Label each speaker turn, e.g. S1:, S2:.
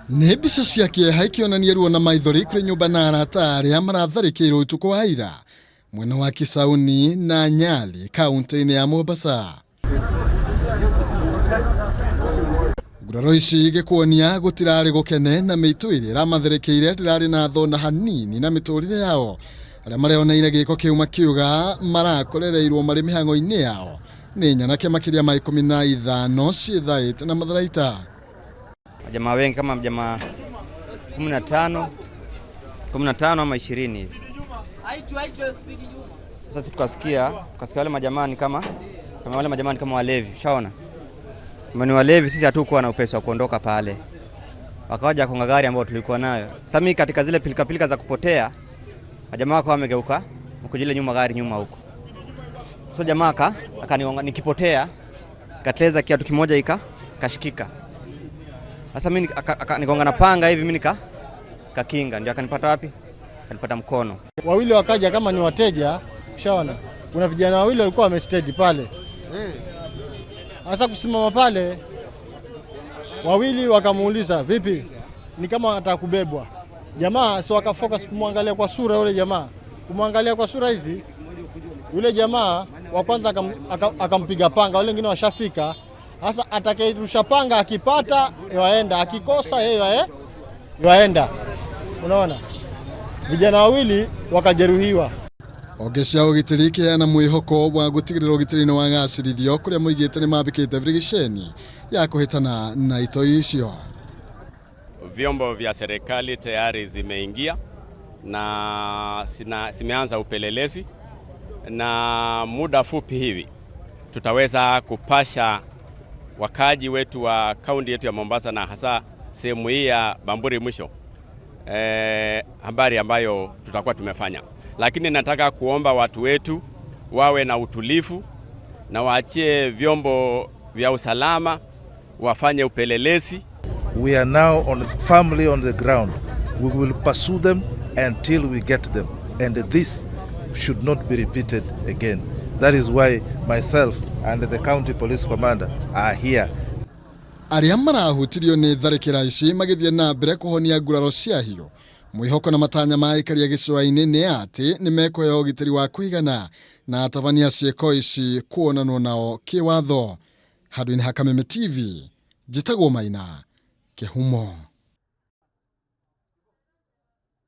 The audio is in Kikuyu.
S1: Nĩ mbica cia kĩeha ikĩonania ruo na maithori kũrĩ nyũmba na arata arĩa maratharĩkĩirwo ũtukũ wa ira mwena wa Kisauni na Nyali kaunti-inĩ ya Mombasa. Nguraro ici igĩkuonia gũtirarĩ gũkene na mĩitũ ĩrĩa ĩramatharĩkĩire ndĩrarĩ na thona hanini na mĩtũrĩre yao. Arĩa mareoneire gĩko kĩu makiuga marakorereirwo marĩ mĩhang'o-inĩ yao nĩ nyanake makĩria ma 15 ciĩthaĩte na matharaita.
S2: Jamaa wengi kama jamaa 15 15 ama 20 hivi. Sasa sisi tukasikia wale majamaa ni kama wale majamaa ni kama walevi, ushaona? Kama ni walevi, sisi hatukuwa na upesi wa kuondoka pale. Wakawaja konga gari ambayo tulikuwa nayo. Sasa mimi katika zile pilika pilika za kupotea, majamaa wakawa wamegeuka kujile nyuma gari nyuma huko. So jamaa akanigonga nikipotea, kateleza kiatu kimoja kashikika. Sasa mimi nigonga na panga hivi mimi kakinga, ndio akanipata wapi? Akanipata mkono.
S3: Wawili wakaja kama ni wateja, ushaona? Kuna vijana wawili walikuwa wamesteady pale. Sasa kusimama pale, wawili wakamuuliza vipi? Ni kama anataka kubebwa. Jamaa si wakafocus kumwangalia kwa sura yule jamaa. Kumwangalia kwa sura hivi, yule jamaa wa kwanza akampiga panga, wale wengine washafika. Sasa atakayerusha panga akipata yaenda, akikosa yeye yaenda. Unaona? Vijana wawili wakajeruhiwa.
S1: Honge cia ũgitĩri ikĩheana mwĩhoko wa gũtigĩrĩra ũgitĩri nĩ wagacĩrithio kũrĩa moigĩte nĩ mambĩkĩte birigiceni ya kũhĩtana na itoi icio.
S4: Vyombo vya serikali tayari zimeingia na zimeanza upelelezi, na muda fupi hivi tutaweza kupasha wakaji wetu wa kaunti yetu ya Mombasa na hasa sehemu hii ya Bamburi mwisho habari ambayo tutakuwa tumefanya. Lakini nataka kuomba watu wetu wawe na utulivu na waachie vyombo vya usalama wafanye upelelezi.
S5: We are now firmly on the ground. We will pursue them until we get them, and this should not be repeated again. That is why myself and the county police commander are here.
S1: Arĩa marahutirio nĩ tharĩkĩra ici magĩthiĩ na mbere kũhonia nguraro cia hiũ. Mwĩhoko na matanya ma aikari a gĩcũa-inĩ nĩ atĩ nĩ mekũheo ũgitĩri wa kũigana na atabania ciĩko ici kuonanwo nao kĩwatho. Handũ-inĩ ha Kameme TV, njĩtagwo Maina Kĩhumo.